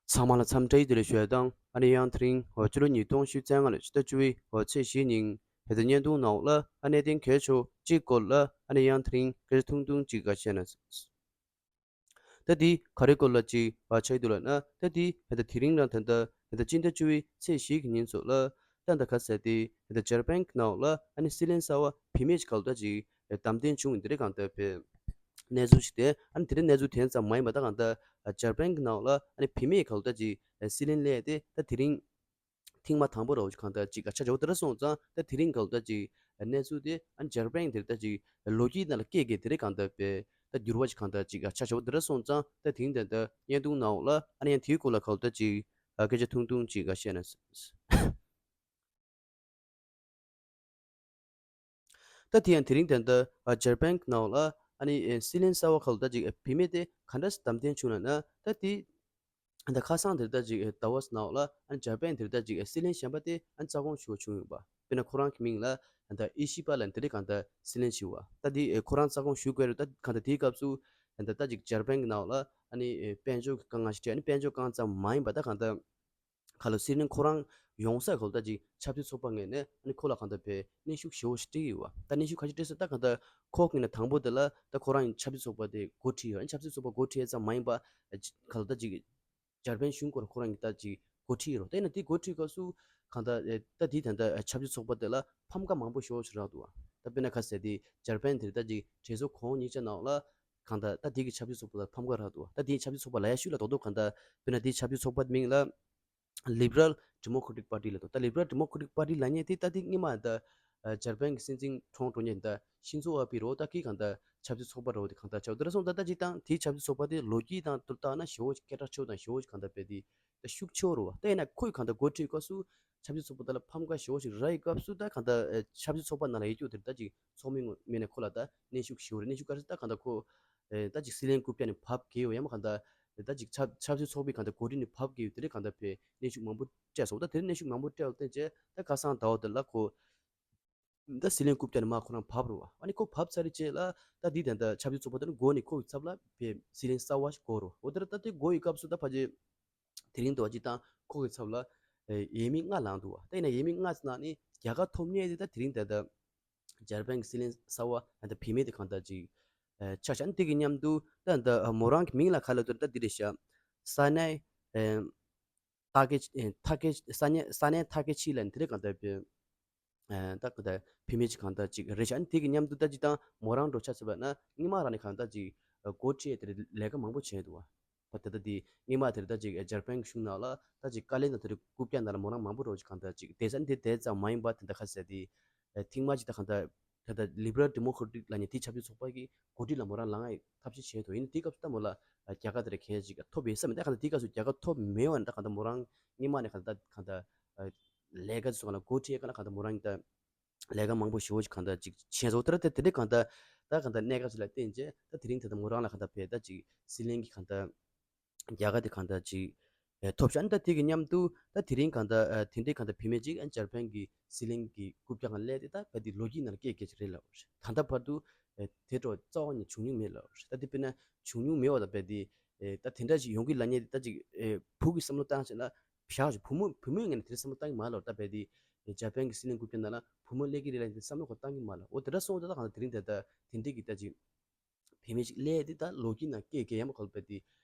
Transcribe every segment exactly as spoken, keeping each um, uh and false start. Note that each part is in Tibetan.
ཚང་མ་ལ་འཚམས་འདྲི་བདེ་ལེགས་ཞུ་ཡ་དང་། ཨ་ནི་ཡང་དེ་རིང་འོ་སྤྱི་ལོ་ཉིས་སྟོང་ཉི་ཤུ་རྩ་ལྔ་ལོའི་ཕྱི་ཟླ་བཅུ་པའི་འོ་ཚེས་བཞིའི་ཉིན་ཧེ་ད་བརྙན་ཐུང་ནང་ལ་ཨ་གནད་དོན་གལ་ཆེ་བ་གཅིག་སྐོར་ལ་ཨ་ནི་ཡང་དེ་རིང་སྐད་ཆ་ཐུང་ཐུང་གཅིག་ག་བཤད་ན། ད་དེ་ག་རེ་སྐོར་ལ་གཅིག་ཨ་ཆགས་འདུག་ལབ་ན། ད་དེ་ཧེ་ད་དེ་རིང་རང་ད་ལྟ་ཧེ་ད་སྤྱི་ཟླ་བཅུ་པའི་ཚེས་བཞི་གི་ཉིན་ཚོ་ལ་ད་ད་ག་ཟེར་དེ་ཧེ་ད་འཇར་པན་གྱི་ནང་ལ་ཨ་ནི་སྲིད་བློན་གསར་པ་བུད་མེད་ཅིག་ག་ལ་ད་ཅིག་བདམས་ཐོན་བྱུང་ཡིན། དེ་རེད་གང་ལྟར་བས། གནས་ཚུལ་ཞིག་སྟེ། ཨ་ནི་དེ་རིང་གནས་ཚུལ་དེ་ཙམ་མ་ཡིན་པ་ད་གང་ལྟར་འཇར་པན་གྱི་ནང་ལ་ཨ་ནི་བུད་མེད་ག་ལ་ད་ཅིག་སྲིད་བློན་སླེབས་ཏེ་ད་དེ་རིང་ཐེངས་མ་དང་པོ་རེད་བ། ཅིག་གང་ལྟར་ཅིག་ཆ་ཆ་བོ་དེ་འདྲ་སོང་ཙང་ད་དེ་རིང་ག་ལ་ད་ཅིག་གནས་ཚུལ་དེ་ཨ་ནི་འཇར་པན་དེ་ད་ཅིག་ལོ་རྒྱུས་ནང་ལ་སྐད་སྐད་དེ་རིང་གང་ལྟར་བས་ད་འགྱུར་བ་ཅིག་གང་ལྟར་ཅིག་ཆ་ཆ་བོ་དེ་འདྲ་སོང་ཙང་ད་དེ་རིང་ད་ལྟ་བརྙན་ཐུང་ནང་ལ་ཨ་ནི་ཡང་དེའི་སྐོར་ལ་ག་ལ་ད་ཅིག་སྐད་ཆ་ཐུང་ཐུང་ཅིག་བཤད་ན། ད་དེ་ཡང་དེ་རིང་ད་ལྟ་ཨ་འཇར་པན་གྱི་ནང་ལ་ཨ་ནི་ཨེ་སྲིད་བློན་གསར་པ་ག་ལ་ད་ཅིག་ཨེ་བུད་མེད་དེ་ག་འདྲ་སེ་བདམས་ཐོན་བྱུང་ལབ་ན། ད་དེ་ད་ཁ་སང་དེར་ད་ཅིག་ཨེ་ཟླ་བ་ནང་ལ་ཨ་ནི་འཇར་པན་དེར་ད་ཅིག་ཨེ་སྲིད་བློན་གཞན་པ་དེ་ཨ་ནི་རྩ་དགོངས་ཞུ་བ་བྱུང་ཡོད་པ། དཔེར་ན་ཁོ་རང་གི་མིང་ལ་ད་ཨི་ཤི་པ་ལབ་དེ་རིང་གང་ལྟར་སྲིད་བློན་ཞུ་བ། ད་དེ་ཨེ་ཁོ་རང་རྩ་དགོངས་ཞུ་དགོས་རེད། ད་གང་ལྟར་དེའི་སྐབས་སུ་ད་ད་ཅིག་འཇར་པན་གྱི་ནང་ལ་ཨ་ནི་ཨེ་དཔལ་འབྱོར་གྱི་དཀའ་ངལ་ཞིག་འཕྲད། ཨ་ནི་དཔལ་འབྱོར་དཀའ་ངལ་ཙམ་མ་ཡིན་པ་ད་གང་ལྟར་ག་ལ་སྲིད་བློན་ཁོ་རང་ཡོང་ས་ག་ལ་ད་ཅིག་ཆབ་སྲིད་ཚོགས་པ་ངོས་ནས་ཨ་ནི་ཁོ་ལ་གང་ལྟར་བས་གནོན་ཤུགས་ཞེ་པོ་ཞིག་སྤྲད་ཀྱི་ཡོད་པ། ད་གནོན་ཤུགས་ག་ཚོད་སྤྲད་ཟེར་ད་གང་ལྟར་ཁོ་གི་ནས་དང་པོ་དེ་ལ་ད་ཁོ་རང་ཡང་ཆབ་སྲིད་ཚོགས་པ་དེ་འགོ་ཁྲིད་ཡོད། ཨ་ནི་ཆབ་སྲིད་ཚོགས་པ་འགོ་ཁྲིད་ཙམ་མ་ཡིན་པ་ཨ་ཅི་ག་ལ་ད་ཅིག་འཇར་པན་གཞུང་སྐོར་ཁོ་རང་གི་ད་ཅིག་འགོ་ཁྲིད་ཡོད་རེད། ད་ཡིན་ན་དེ་འགོ་ཁྲིད་སྐབས་སུ་གང་ལྟར་ཨེ་ད་དེ་ད་ལྟ་ཆབ་སྲིད་ཚོགས་པ་དེ་ལ་ཕམ་ཁ་མང་པོ་ཞེ་པོ་ཞིག་རག་འདུག་པ། ད་དཔེར་ན་ག་ཟེར་དེ་འཇར་པན་དེར་ད་ཅིག་གྲོས་ཚོགས་གོང་ཉིས་ཆ་ནང་ལ་གང་ལྟར་ད་དེ་གི་ཆབ་སྲིད་ཚོགས་པ་ལ་ཕམ་ཁ་རག་འདུག་པ། ད་དེའི་ཆབ་སྲིད་ཚོགས་པ་ལབ་ཡ་ཤུགས་ལ་རྡོག་རྡོག་གང་ལྟར་དཔེར་ན་དེའི་ཆབ་སྲིད་ཚོགས་པ་མིང་ལ་Liberal Democratic Party ལབ་འདུག། ད་Liberal Democratic Party ལབ་མཁན་དེ་ད་དེ་སྔོན་མ་ད་ཨ་འཇར་པན་གྱི་སྲིད་འཛིན་ཁྲོང་ཀྲོ་ཉེ་ད་ཤིན་ཛོ་ཨ་བྷེ་རེད། ད་གི་གང་ལྟར་ཆབ་སྲིད་ཚོགས་པ་རེད། དེ་གང་ལྟར་ཆབ་དེ་ར་སོང་ད་ད་ཅིག་དང་དེའི་ཆབ་སྲིད་ཚོགས་པ་དེ་ལོ་རྒྱུས་དང་དུ་བལྟས་ན་ཞེ་པོ་ཅིག་སྐད་གྲགས་ཆེ་བོ་དང་ཞེ་པོ་ཅིག་གང་ལྟར་བས་དེ་ད་ཤུགས་ཆེ་བོ་རེད་པ། ད་ཡིན་ན་ཁོས་གང་ལྟར་འགོ་ཁྲིད་སྐབས་སུ་ཆབ་སྲིད་ཚོགས་པ་དེ་ལ་ཕམ་ཁ་ཞེ་པོ་ཅིག་རག་ཡི་སྐབས་སུ་ད་གང་ལྟར་ཨ་ཆབ་སྲིད་ཚོགས་པ་ནང་ལ་ཡོད་རྒྱུ་དེ་ད་ཅིག་ཚོགས་མི་ངོ་མི་ནས་ཁོ་ལ་ད་གནོན་ཤུགས་ཞེ་པོ་རེད། གནོན་ཤུགས་ག་རེ་ཟེར་ད་གང་ལྟར་ཁོ་ཨེ་ད་ཅིག་སྲིད་བློན་རྐུབ་བཀྱག་ནས་བབས་བསྡད་ཡོད་ཡ་མ་གང་ལྟར། ད་ཅིག་ཆབ་ཆབ་སྲིད་ཚོགས་པའི་གང་ལྟར་འགོ་ཁྲིད་ནས་བབས་བསྡད་ཡོད། དེ་རིང་གང་ལྟར་བས་གནོན་ཤུགས་མང་པོ་སྤྲད་སོང་། ད་དེ་རིང་གནོན་ཤུགས་མང་པོ་སྤྲད་པ་བརྟེན་བྱས་ད་ཁ་སང་ཟླ་བ་དེ་ལ་ཁོ་ད་སྲིད་བློན་རྐུབ་བཀྱག་ནས་མར་ཁོ་རང་བབས་རེད་པ། ཨ་ནི་ཁོ་བབས་ཚར་རྗེས་ལ་ད་འདི་ད་ལྟ་ཆབ་སྲིད་ཚོགས་པ་དེ་ནི་འགོ་ནས་ཁོ་གི་ཚབ་ལ་བས་སྲིད་བློན་གསར་པ་ཞིག་དགོས་རེད་པ། འོ་དེ་ད་ད་དེ་དགོས་ཡི་སྐབས་སུ་ད་ཕལ་ཆེར་དེ་རིང་དུ་བ་ཅིག་དང་ཁོ་གི་ཚབ་ལ་ཨེ་འོས་མི་ལྔ་ལངས་འདུག་པ། ད་ཡིན་ན་འོས་མི་ལྔ་ཚོ་ནང་ནས་རྒྱལ་ཁ་ཐོབ་མཁན་དེ་ད་དེ་རིང་ད་ལྟ་འཇར་པན་གྱི་སྲིད་བློན་གསར་པ་ད་ལྟ་བུད་མེད་དེ་གང་ལྟར་ཅིག་ཨེ་ཆགས་ཤག། ཨ་ནི་དེ་གི་མཉམ་དུ་ད་ད་མོ་རང་གི་མིང་ལ་ག་ལབ་འདུག་ད་འདི་རེད་ཤག། ས་ནའི་ཨེ་ཐ་ཀེ་ཨེ་ཐ་ཀེ་ས་ནའི་ས་ནའི་ཐ་ཀེ་ཆི་ལབ་ནི་དེ་རིང་གང་ལྟར་བས་ཨེ་ད་གང་ལྟར་བུད་མེད་ཅིག་གང་ལྟར་ཅིག་རེད་ཤག། ཨ་ནི་དེ་གི་མཉམ་དུ་ད་ཅིག་དང་མོ་རང་འགྲོ་ཆ་ཟེར་བ་ན་སྔོན་མ་རང་ནས་གང་ལྟར་ཅིག་འགོ་ཁྲིད་དེ་ལས་ཀ་མང་པོ་བྱས་འདུག་པ། ད་ད་ལྟ་དེ་སྔོན་མ་དེར་ད་ཅིག་འཇར་པན་གྱི་གཞུང་ནང་ལ་ད་ཅིག་བཀའ་བློན་དང་དེ་རིང་རྐུབ་བཀྱག་ནང་ལ་མོ་རང་མང་པོ་རོགས་ཅིག་གང་ལྟར་ཅིག་བསྡད་ས་འདི་བསྡད་ཙམ་མ་ཡིན་པ་དེ་འདྲ་ཁ་ཟེར་དེ་ཨེ་ཐེངས་མ་ཅིག་ད་གང་ལྟར་ད་ལྟ་Liberal Democratic ལབ་མཁན་དེ་ཆབ་སྲིད་ཚོགས་པ་གི་འགོ་ཁྲིད་ལ་མོ་རང་ལངས་ཡག་ཐབས་ཤེས་བྱས་འདུག། ཡིན་ནའི་དེའི་སྐབས་སུ་ད་མོ་ལ་ཨ་རྒྱལ་ཁ་དེ་འདྲ་གང་ཡང་ཅིག་ཐོབ་ཡོད་ས་མེད། ད་གང་ལྟར་དེའི་སྐབས་སུ་རྒྱལ་ཁ་ཐོབ་མེད་པ་ནི་ད་གང་ལྟར་མོ་རང་སྔོན་མ་ནས་གང་ལྟར་ད་གང་ལྟར་ཨ་ལས་ཀ་སོགས་ལ་འགོ་ཁྲིད་ཡག་ག་ལ་གང་ལྟར་མོ་རང་གི་ད་ལས་ཀ་མང་པོ་ཞེ་པོ་ཅིག་གང་ལྟར་ཅིག་བྱས་སོང་། དེ་ར་དེ་དེ་འདྲའི་གང་ལྟར་ད་གང་ལྟར་གནད་འགག་ཅིག་ལ་བརྟེན་བྱས་ད་དེ་རིང་ད་ལྟ་མོ་རང་ལ་གང་ལྟར་བས་ད་ཅིག་སྲིད་བློན་གྱི་གང་ལྟར་རྒྱལ་ཁ་དེ་གང་ལྟར་ཅིག་ཨེ་ཐོབ་ཤག། ཨ་ནི་ད་དེ་གི་མཉམ་དུ་ད་དེ་རིང་གང་ལྟར་ཨེ་དེ་འདྲའི་གང་ལྟར་བུད་མེད་ཅིག་ཨ་ནི་འཇར་པན་གྱི་སྲིད་བློན་གྱི་རྐུབ་བཀྱག་སྒང་སླེབས་ཏེ་ད་བས་དེ་ལོ་རྒྱུས་ནང་ལ་སྐད་སྐད་ཅིག་རེད་ལབ་པ་རེད། ད་ལྟ་བར་དུ་ཨེ་དེ་འདྲ་རྩ་བ་ནས་བྱུང་མྱོང་མེད་ལབ་པ་རེད། ད་དེ་དཔེར་ན་བྱུང་མྱོང་མེད་པ་དང་བས་དེ་ཨེ་ད་དེ་འདྲ་ཞིག་ཡོང་གི་ལབ་མཁན་དེ་ད་ཅིག་ཨེ་བུ་གི་བསམ་བློ་བཏང་བྱས་ན་བཞག་ཞིག་བུ་མོ་བུ་མོའི་ངོས་ནས་དེ་འདྲ་བསམ་བློ་བཏང་གི་མ་རེད་ལབ། ད་བས་དེ་ཨེ་འཇར་པན་གྱི་སྲིད་བློན་རྐུབ་བཀྱག་ནང་ལ་བུ་མོ་སླེབས་ཀྱི་རེད་ལབ་མཁན་དེ་བསམ་བློ་ཁོ་བཏང་གི་མ་རེད་ལབ། འོ་དེ་འདྲ་སོང་ཙང་ད་གང་ལྟར་དེ་རིང་ད་ལྟ་དེ་འདྲའི་གི་ད་ཅིག་བུད་མེད་ཅིག་སླེབས་ཏེ་ད་ལོ་རྒྱུས་ནང་སྐད་སྐད་ཡ་མ་གོ་བས་དེ་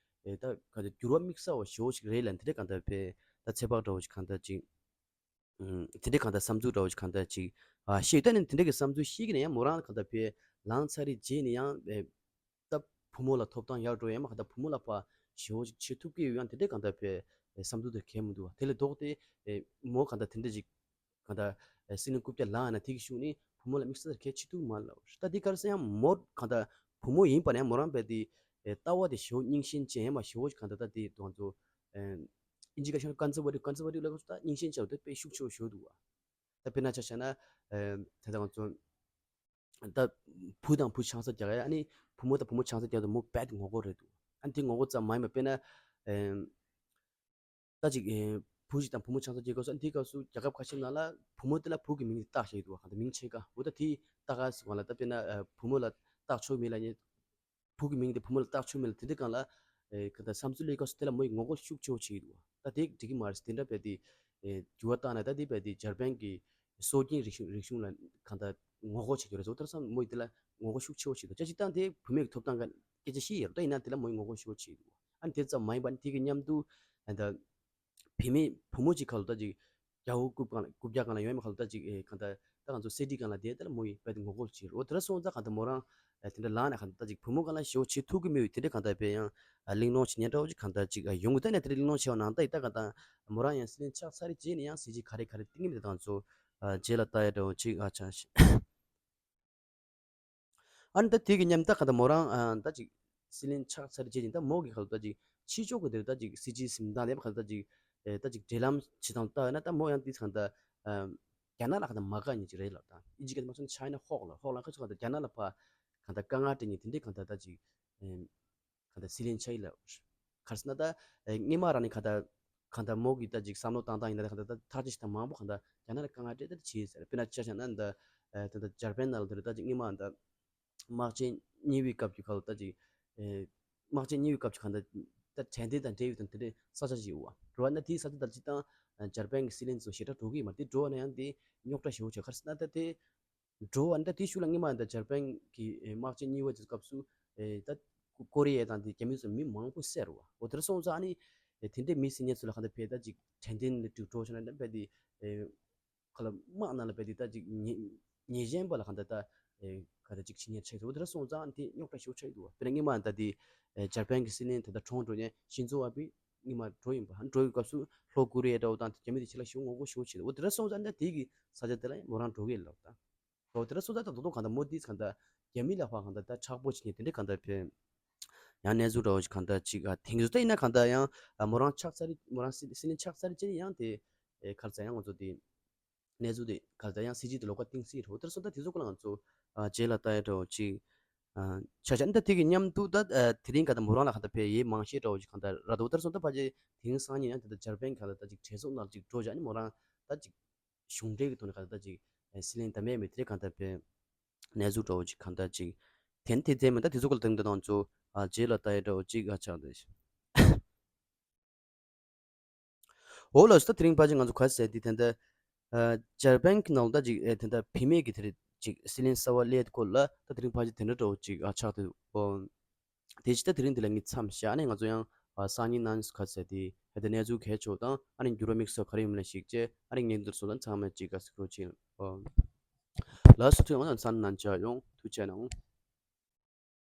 ཨེ་ད་ག་ཚོད་འགྱུར་བ་དམིགས་བསལ་བ་ཞེ་པོ་ཞིག་རེད་ལབ་དེ་འདྲ་གང་ལྟར་བས་ད་ཚོད་དཔག་འདྲ་བོ་ཞིག་གང་ལྟར་ཅིག་ཨུམ་དེ་འདྲ་གང་ལྟར་བསམ་ཚུལ་འདྲ་བོ་ཞིག་གང་ལྟར་ཅིག་ཨ་བཤད་ད་ནི་དེ་འདྲ་གི་བསམ་ཚུལ་བཤད་ཀྱི་ནས་ཡང་མོ་རང་གང་ལྟར་བས་ལངས་ཚར་རེད་རྗེས་ནས་ཡང་ཨེ་ད་བུ་མོ་ལ་ཐོབ་ཐང་ཡག་འགྲོ་ཡ་མ་གང་ལྟར་བུ་མོ་ལ་ཕར་ཞེ་པོ་ཅིག་བྱེད་ཐུབ་ཀྱི་ཡོད་ཡང་དེ་འདྲ་གང་ལྟར་བས་བསམ་ཚུལ་དེ་གལ་མི་འདུག་བ། དེ་ལས་ལྡོག་སྟེ་ཨེ་མོ་གང་ལྟར་དེ་འདྲ་ཅིག་གང་ལྟར་ཨེ་སྲིད་བློན་རྐུབ་བཀྱག་ལངས་ན་དེ་གི་གཞུག་ནས་བུ་མོ་ལ་དམིགས་བསལ་གལ་ཆེ་ཐུབ་མ་ལབ། ད་དེ་ག་རེ་ཟེར་ཡང་མོ་གང་ལྟར་བུ་མོ་ཡིན་པ་ནས་མོ་རང་བས་དེ་ཨེ་ལྟ་བ་དེ་ཞེ་པོ་རྙིང་ཞེན་ཅན་ཡང་མ་ཞེ་པོ་གང་ལྟར་ད་དེ་དོན་ཚོ་ཨེ་ཨིན་ཇི་སྐད་ཤོད་ན་ཀོན་སར་ཝ་ཊིབ། ཀོན་སར་ཝ་ཊིབ་ལབ་སྐབས་སུ་ད་རྙིང་ཞེན་ཅན་དེ་དཔེ་ཤུགས་ཆེ་བོ་ཞེ་པོ་འདུག་བ། ད་དཔེར་ན་ཆ་བཞག་ན་ཨེ་ད་ལྟ་ང་ཚོ་ད་བུ་དང་བུ་ཆང་ས་རྒྱག་ཡ་ཨ་ནི་བུ་མོ་དང་བུ་མོ་ཆང་ས་རྒྱག་དུས་མོ་རྦད་དེ་ངོ་རྒོལ་རེད་འདུག། ཨ་ནི་དེ་ངོ་རྒོལ་ཙམ་མ་ཡིན་པ་དཔེར་ན་ཨེ་ད་ཅིག་ཨེ་བུ་ཞིག་དང་བུ་མོ་ཆང་ས་རྒྱག་སྐབས་སུ་ཨ་ནི་དེའི་སྐབས་སུ་རྒྱལ་ཁབ་ཁ་ཤས་ནང་ལ་བུ་མོ་དེ་ལ་བུ་གི་མིང་དེ་བཏགས་བཞག་གི་འདུག་བ། གང་ལྟར་མིང་ཕྱེད་ཀ་འོ་ད་དེ་བཏགས་ག་ཟེར་བ་ལ་ད་དཔེར་ན་ཨེ་བུ་མོ་ལ་བཏགས་ཆོག་མེད་ལབ་ནས་བུ་གི་མིང་དེ་བུ་མོ་ལ་བཏགས་ཆོག་མེད་ལབ་དེ་འདྲ་སྒང་ལ་ ཨེ་ག་ད་བསམ་ཚུལ་ལས་ཀ་སོགས་དེ་ལ་མོ་ཡི་ངོ་རྒོལ་ཤུགས་ཆེ་བོ་བྱེད་ཀྱི་འདུག་ད་དེ་འགྲིག་གི་མ་རེད། དེ་འདྲ་བས་དེ་ཨེ་འགྱུར་བ་བཏང་ན་ད་དེ་བས་དེ་འཇར་པན་གྱི་སྲོལ་རྒྱུན་རིག་གཞུང་རིག་གཞུང་ལ་གང་ལྟར་ངོ་རྒོལ་བྱེད་ཀྱི་རེད་ཟེར། འོ་དེར་སོང་མོ་ཡིས་དེ་ལ་ངོ་རྒོལ་ཤུགས་ཆེ་བོ་བྱེད་འདུག་སྤྱིར་བཏང་དེ་བུད་མེད་ཀྱི་ཐོབ་ཐང་གི་སྐད་ཆ་བཤད་ཡོད་རེད། ད་ཡིན་ན་དེ་ལ་མོ་ཡིས་ངོ་རྒོལ་ཞེ་པོ་བྱེད་འདུག་ཨ་ནི་དེ་ཙམ་མ་ཡིན་པ་ནི་དེ་གི་མཉམ་དུ་ཨ་ད་བུད་མེད་བུ་མོ་གཅིག་ཁ་ལོ་ད་ཅིག་རྒྱ་བོ་རྐུབ་སྒང་ལ་རྐུབ་བཀྱག་སྒང་ལ་ཡོད་མེད་ཁ་ལོ་ད་ཅིག་ཨེ་གང་ལྟར་ད་ང་ཚོ་སི་ཌི་སྒང་ལ་བསྡད་དེ་ལ་མོ་ཡིས་རྦད་དེ་ངོ་རྒོལ་བྱེད་རེད། འོ་དེ་འདྲ་སོང་ཙང་གང་ལྟར་མོ་རང་ཨ་དེ་འདྲ་ལངས་ནས་གང་ལྟར་ད་ཅིག་བུ་མོ་སྒང་ལ་ཞེ་པོ་བྱེད་ཐུབ་ཀྱི་མེད་པའི་དེ་འདྲ་གང་ལྟར་བས་ཡང་ཨ་གླེང་སློང་བྱེད་མཁན་འདྲ་བོ་ཅིག་གང་ལྟར་ཅིག་ཨ་ཡོང་གི། ད་ནས་དེ་འདྲ་གླེང་སློང་བྱས་པ་ནང་ད་ཡིན་ད་གང་ལྟར་མོ་རང་ཡང་སྲིད་བློན་ཆགས་ཚར་རེད། རྗེས་ནས་ཡང་སྲིད་ཇུས་ག་རེ་ག་རེ་བཏིང་གི་མེད་ད་ང་ཚོ་ཨ་རྗེས་ལ་ལྟ་ཡ་འདྲ་བོ་ཅིག་ཨ་ཆ་ཤི། ཨ་ནི་ད་དེ་གི་མཉམ་ད་ག་ད་མོ་རང་ཨ་ད་ཅིག་སྲིད་བློན་ཆགས་ཚར་རྗེས་ནི་ད་མོ་གི་ཁ་ལོ་ད་ཅིག་ཕྱི་ཕྱོགས་གི་དེར་ད་ཅིག་སྲིད་ཇུས་ཟིན་སྟངས་དེ་ཁ་ལོ་ད་ཅིག་ཨེ་ད་ཅིག་འབྲེལ་ལམ་བྱེད་སྟངས་ལྟ་ཡོད་ན་ད་མོ་ཡང་དེ་གང་ད་ཨ་རྒྱ་ནག་ལ་གང་ད་མ་དགའ་མཁན་ཅིག་རེད་ལབ། ད་ཨིན་ཇི་སྐད་དུ་མ་སོང་ན་ཆའི་ན་ཧོག་ལ་ཧོག་ལ་ཁ་ཆུ་གང་ད་རྒྱ་ནག་ལ་ཕ་གང་ད་དཀའ་ངལ་སྤྲད་མཁན་དེ་འདྲའི་གང་ད་ད་ཅིག་ཨེ་གང་ལྟར་སྲིད་བློན་ཆགས་ཡིན་ལབ། ག་རེ་ཟེར་ན་ད་ཨེ་སྔོན་མ་རང་ནས་གང་ལྟར་གང་ལྟར་མོ་གིས་ད་ཅིག་བསམ་བློ་བཏང་སྟངས་ཡིན་ན་ད་གང་ལྟར་ད་ཐག་གཅོད་བྱེད་སྟངས་མང་པོ་གང་ལྟར་རྒྱ་ནག་ལ་དཀའ་ངལ་སྤྲད་ད་བྱས་ཟེར། དཔེར་ན་ཆ་བཞག་ན་ད་ཨེ་ད་ལྟ་འཇར་པན་ནང་ལ་དེ་རེད། ད་ཅིག་སྔོན་མ་ད་དམག་ཆེན་གཉིས་པའི་སྐབས་ཀྱི་ཁ་ལོ་ད་ཅིག་ཨེ་དམག་ཆེན་གཉིས་པའི་སྐབས་ཀྱི་གང་ལྟར་ད་དྲན་རྟེན་དང་འབྲེལ་ཡོད་དང་དེ་འདྲའི་ས་ཆ་ཞིག་ཡོད་པ་རེད་བ། ན་དེའི་ས་ཆ་ད་ཅིག་ད་ཨེ་འཇར་པན་གྱི་སྲིད་བློན་ཚོ་ཞེ་དྲག་འགྲོ་གི་ཡོད་མ་རེད། དེ་འགྲོ་བ་ན་ཡང་དེ་རྙོག་དྲ་ཞེ་པོ་བྱུང་། ག་རེ་ཟེར་ན་ད་དེ་འགྲོ་བ་ནི་ད་དེའི་ཤུལ་ལ་སྔོན་མ་ད་འཇར་པན་གྱི་ཨེ་དམག་ཆེན་གཉིས་པ་དེ་སྐབས་སུ་ཨེ་ད་ཀོ་རི་ཡ་དང་དེ་རྒྱ་མི་ཚོ་མི་མང་པོ་བསད་རེད་བ། འོ་དེ་འདྲ་སོང་ཙང་ཨ་ནི་ཨེ་དེ་འདྲའི་མི་བསད་མཁན་ཚོ་ལ་གང་ལྟར་ཕར་ད་ཅིག་དྲན་རྟེན་ལ་དཀྲུག་འགྲོ་བྱུང་ན་ད་ཕར་དེ་ཨེ་ཁ་ལ་དམག་ནང་ལ་ཕར་དེ་ད་ཅིག་ཉེ་ཉེས་ཅན་པ་ལ་གང་ལྟར་ད་ཨེ་ག་ད་ཅིག་བྱེད་མཁན་ཆགས་འདུག་འོ་དེ་འདྲ་སོང་ཙང་ཨ་ནི་དེ་རྙོག་དྲ་ཞེ་པོ་ཆགས་ཀྱི་འདུག་བ། དཔེར་ན་སྔོན་མ་ད་དེ་ཨེ་འཇར་པན་གྱི་སྲིད་བློན་ད་ལྟ་གྲོངས་འགྲོ་མཁན་ཤིན་ཛོ་ཨ་བྷི་སྔོན་མ་འགྲོ་ཡིན་པ། འགྲོ་བའི་སྐབས་སུ་ལྷོ་ཀོ་རི་ཡ་འདྲ་བོ་དང་རྒྱ་མི་དེ་ཕྱི་ལ་ཞེ་པོ་ངོ་རྒོལ་ཞེ་པོ་བྱེད་འདུག་འོ་དེ་འདྲ་སོང་ཙང་ད་དེ་གི་ས་ཆ་དེ་ལ་མོ་རང་འགྲོ་གི་ལབ་ད། འོ་དེ་འདྲ་སོང་ཙང་ད་དོ་དོ་གང་ལྟར་མོ་དེས་གང་ལྟར་རྒྱ་མི་ལ་ཕར་གང་ལྟར་ད་མཁྲེགས་པོ་བྱེད་མཁན་དེ་འདྲ་གང་ལྟར་ཕར་ཡང་གནས་ཚུལ་འདྲ་བོ་ཞིག་གང་ལྟར་ཅིག་ཨ་དེང་སང་ད་ཡིན་ན་གང་ལྟར་ཡང་ཨ་མོ་རང་ཆགས་ཚར་རེད། མོ་རང་སྲིད་སྲིད་བློན་ཆགས་ཚར་རེད་ཅེས་ཡང་དེ་ཨེ་ག་རེ་ཟེར་ཡང་ང་ཚོ་དེ་གནས་ཚུལ་དེ་ག་ལ་ད་ཡང་སྲིད་ཇུས་དེ་ལོགས་ཀ་བཏིང་སྲིད་རེད། འོ་དེར་སོང་ད་དེ་ཚོ་སྐོར་ལ་ང་ཚོ་ཨ་རྗེས་ལ་ལྟ་ཡ་འདྲ་བོ་ཅིག་ཨ་ཆ་ཆ་འདི་དེ་གི་མཉམ་དུ་ད་ཨ་དེ་རིང་ག་ད་མོ་རང་ལ་ག་ད་ཕེ་ཡེ་མང་ཤས་འདྲ་བོ་ཅིག་ག་ད་ར་ད་འོ་དེར་སོང་ད་ཕ་ཅེ་དེང་སང་ཉིན་ཡང་དེ་ད་འཇར་པན་ག་ལ་ད་ཅིག་གྲོས་ཚོགས་ནང་ཅིག་འགྲོ་བྱ་ནི་མོ་རང་ད་ཅིག་གཞུང་འབྲེལ་གི་ཐོག་ནས་ག་ད་ད་ཅིག་ཨ་སྲིད་བློན་ད་མེད་མེད་དེ་རིང་ག་ད་ཕེ་གནས་ཚུལ་འདྲ་བོ་ཅིག་ག་ད་ཅིག་དེ་དེ་དེ་མི་ད་དེ་ཚོ་སྐོར་ལ་དེ་རིང་ད་ང་ཚོ་ཨ་རྗེས་ལ་ལྟ་ཡ་འདྲ་བོ་ཅིག་ཨ་ཆགས་འདུག་འོ་ལགས་སོ། ད་དེ་རིང་ཕལ་ཆེར་ང་ཚོ་ག་ཟེར་དེ་ད་ལྟ་ཨ་འཇར་པན་གྱི་ནང་ལ་ད་ཅིག་ཨེ་ད་ལྟ་བུད་མེད་ཀྱི་དེ་རིང་ཅིག་སྲིད་བློན་གསར་པ་སླེབས་སྐོར་ལ་ད་དེ་རིང་ཕལ་ཆེར་དེ་འདྲ་འདྲ་བོ་ཅིག་ཨ་ཆགས་འདུག་འོ་དེ་ཅི་ད་དེ་རིང་འདི་ལ་ངས་མཚམས་བཞག་ནས་ང་ཚོ་ཡང་ཨ་སང་ཉིན་གནངས་ག་ཟེར་དེ་ཧེ་ད་གནས་ཚུལ་གལ་ཆེ་བ་དང་ཨ་ནི་འགྱུར་བ་དམིགས་བསལ་ག་རེ་ཡོད་མེད་ལ་གཞིགས་བྱས་ཨ་ནི་ངས་འདིར་སོང་ད་ཚང་མས་ཅིག་ག་ཟིག་རོགས་བྱེད། འོ་ལགས་སོ། ཐུགས་ཡོང་ན་ས་ནང་ཆ་ཡོང་ཐུགས་ཆེ་གནང་།